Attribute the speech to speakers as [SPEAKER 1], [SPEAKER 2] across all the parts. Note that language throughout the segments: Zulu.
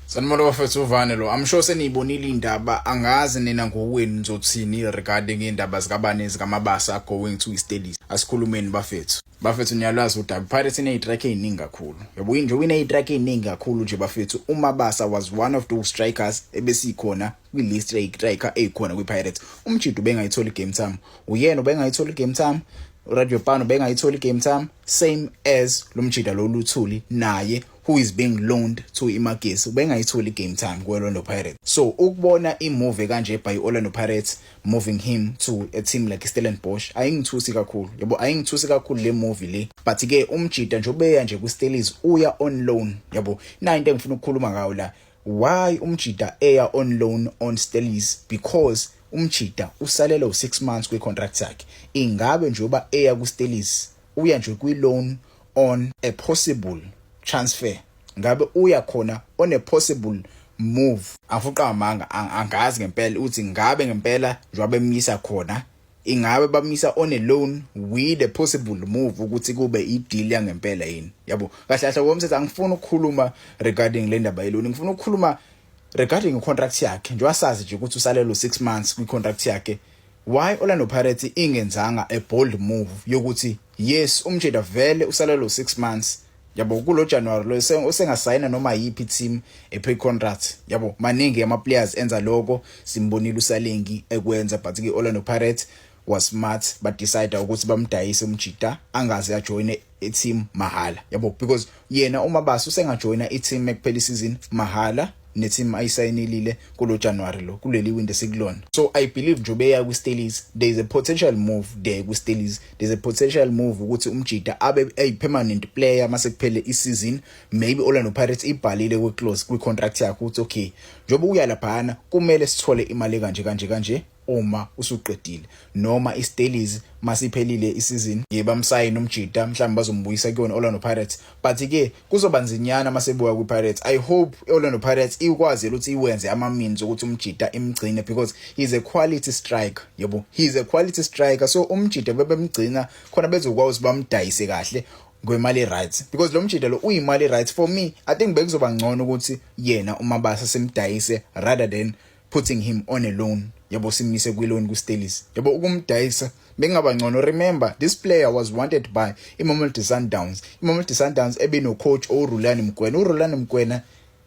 [SPEAKER 1] Sanibona bafethu, uvane lo. I'm sure seniyibonile indaba. Angazi nina ngokwenu nizothini regarding indaba zikabani, zikaMabasa going to Stellies. Asikhulumeni bafethu. Bafethu, niyalwazi udaba. Pirates ine-striker eziningi kakhulu. Yabo, nje ine-striker eziningi kakhulu nje bafethu. UMabasa was one of those strikers ebesikhona kwi-list striker eyikhona kwi-Pirates. Umjita ubengayitholi game time. Uyena ubengayitholi game time. Radiopane ubengayitholi game time, same as lo mjita lo Luthuli naye who is being loaned to iMagesi, ubengayitholi game time ku-Orlando Pirates. So ukubona i-move kanje by Orlando Pirates moving him to a team like Stellenbosch ayingithusi kakhulu, yabo, ayingithusi kakhulu le move le. But ke umjita nje ubeya nje ku-Stellies, uya on loan, yabo. Na into engifuna ukukhuluma ngayo la, why umjita eya on loan on Stellies? Because umjita usalele u6 months kwi-contract yakhe. Ingabe njengoba eya ku-Stellies, uya nje kwi-loan on a possible transfer? Ngabe uya khona on a possible move? Afuqa amanga, angazi ngempela uthi ngabe ngempela njengoba emyisa khona, ingabe bamisa on a loan with a possible move ukuthi kube i-deal yangempela yini, yabo? Kahle kahle ngomthetho, angifuni ukukhuluma regarding le ndaba ye-loan, ngifuna ukukhuluma regarding i-contract yakhe. Njengoba sazi nje ukuthi usalelo 6 months kwi-contract yakhe, why Orlando Pirates ingenzanga a bold move yokuthi yes, umjita vele usalelo 6 months, yabo, kulo January lo usengasayina noma yipi team a pre contract, yabo? Maningi ama players enza lokho, simbonile uSalengi ekwenza, but ke Orlando Pirates was smart, ba decide ukuthi bamdayise umjita angaze ajoin i-team mahala, yabo, because yena uMabasa usengajoina i-team ekuphela isizini mahala ne-team ayisayinilile kulo January lo, kuleli window esikulona. So I believe nje beya ku-Stellies, there is a potential move there ku-Stellies. There's a potential move ukuthi umjita abe a permanent player mase kuphele isizini. Maybe Orlando Pirates ibhalile kwi-clause kwi-contract yakhe ukuthi okay, njengoba uya laphana kumele sithole imali kanje kanje kanje uma usuqedile, noma iStellies masiphelile isizini yebamsayini umjita, mhlawumbe bazombuyisa kuyona Orlando Pirates. But ke kuzoba nzinyana masebuya kwiPirates. I hope Orlando Pirates ikwazi ukuthi iwenze ama means ukuthi umjita imgcine, because he's a quality striker, yabo, he's a quality striker. So umjita bebemgcina khona bezokwazi bamdayise kahle ngemali, right? Because lo mjita lo uyimali, right? For me, I think bekuzoba ngcono ukuthi yena uMabasa simdayise rather than putting him on a loan, yabo, simise kwi-loan ku-Stellies, yabo. Ukumdayisa bengaba ngcono. Remember, this player was wanted by iMamelodi Sundowns, iMamelodi Sundowns ebeno coach uRulani Mokwena. uRulani Mokwena,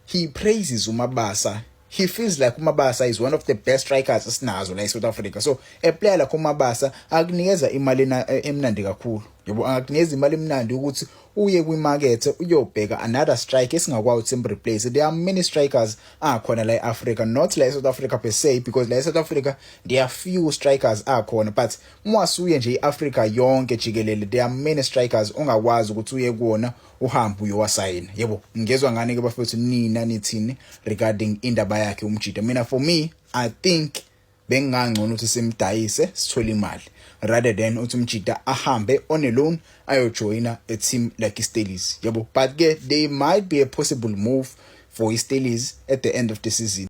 [SPEAKER 1] he praises uMabasa. He feels like uMabasa is one of the best strikers esinazo la eSouth Africa. So a player like uMabasa akunikeza imali emnandi kakhulu, yabo, angakunikeza imali emnandi ukuthi uye kwimarket uyobheka another striker esingakwazi ukuthi simreplace. There are many strikers akhona la eAfrica, not la eSouth Africa per se, because la eSouth Africa there are few strikers akhona, but mwasuye nje iAfrica yonke jikelele, there are many strikers ongakwazi ukuthi uye kuona uhambe uyowasayina, yebo. Ngezwe ngani ke bafethu, nina nithini regarding indaba yakhe umjita? Mina, for me, I think bengangcono ukuthi simdayise sithole imali rather than uthi umjita ahambe on a loan ayojoina a team like iStellies, yabo. But ke there might be a possible move for iStellies at the end of the season.